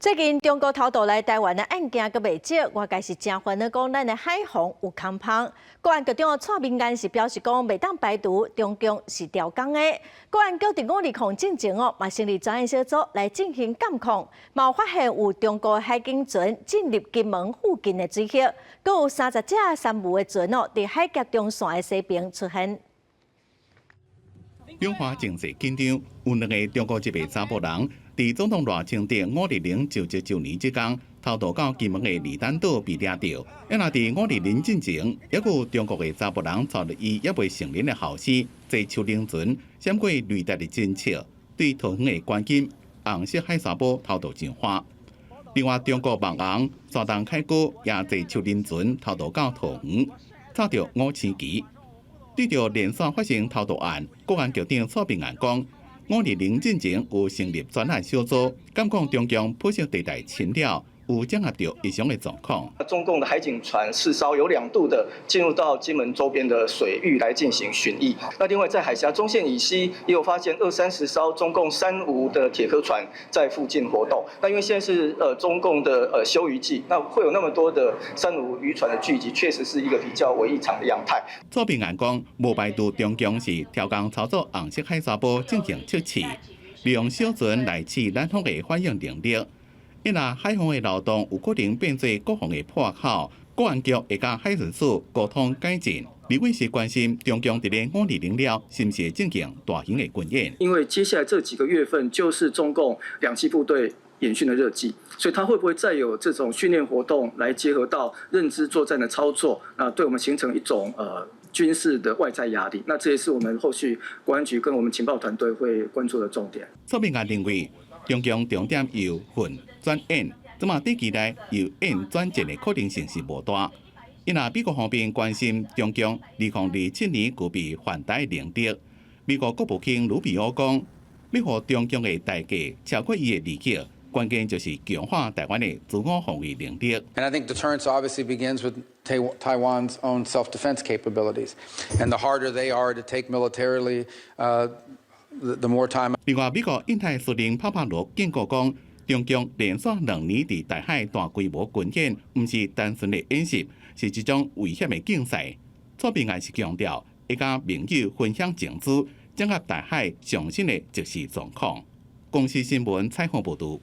最近中國偷渡來台灣的案件閣袂少，外界是誠煩惱講咱的海防有空縫。國安局長蔡明彥是表示講，袂當排除中共是調工的。國安局佇520進前哦，嘛成立專案小組來進行監控，嘛有發現有中國海警船進入金門附近的水域，閣有30隻三無的船哦，佇海峽中線的西邊出現。兩岸情勢緊張，有兩个中國籍的查埔人，佇總統賴清德520就職周年這工，偷渡到金門的二擔島被掠著。啊若佇520進前，猶閣有中國的查埔人帶著伊猶未成年的後生，坐手輪船，閃過雷達的偵測，對桃園的關金紅色海沙埔偷渡上岸。另外，中國網紅山東凱哥也坐手輪船偷渡到桃園，插著五星旗。對著連續發生偷渡案，國安局長蔡明彥講，520進前有成立專案小組，監控中共灰色地帶侵擾，有掌握著異常的狀況。中共的海警船4艘有2度的進入到金門周邊的水域來進行巡弋。那另外在海峽中線以西，也有發現二三十艘中共三無的鐵殼船在附近活動。那因為現在是中共的休漁季，那會有那麼多的三無漁船的聚集，確實是一個比較為異常的樣態。蔡明彥講，無排除中共是調工操作紅色海沙埔進行測試，利用小船來試咱方的反應能力。伊若海防的漏洞有可能變做國防的破口，國安局會佮海巡署溝通改進。立委是關心中共佇咧520了，是毋是進行大型的軍演？因為接下來這幾個月份就是中共兩棲部隊演訓的熱季，所以他會不會再有這種訓練活動來結合到認知作戰的操作，那對我們形成一種軍事的外在壓力？那這也是我們後續國安局跟我們情報團隊會關注的重點。蔡明彥認為，中共重點由訓轉演，這馬短期內由演轉戰的可能性是無大。因為美國方面關心中共2027年具備犯台能力，美國國務卿魯比歐講，欲予中共的代價超過伊的利益，關鍵就是強化台灣的自我防衛能力。 And I think deterrence obviously begins with Taiwan's own self-defense capabilities. And the harder they are to take militarily, the more time. 另外，美國印太司令帕帕羅警告講，中共連續2年佇台海大規模軍演，毋是單純的演習，是一種危險的競賽。蔡明彥是強調，會佮盟友分享情資，掌握台海上新的即時狀況。公視新聞採訪報導。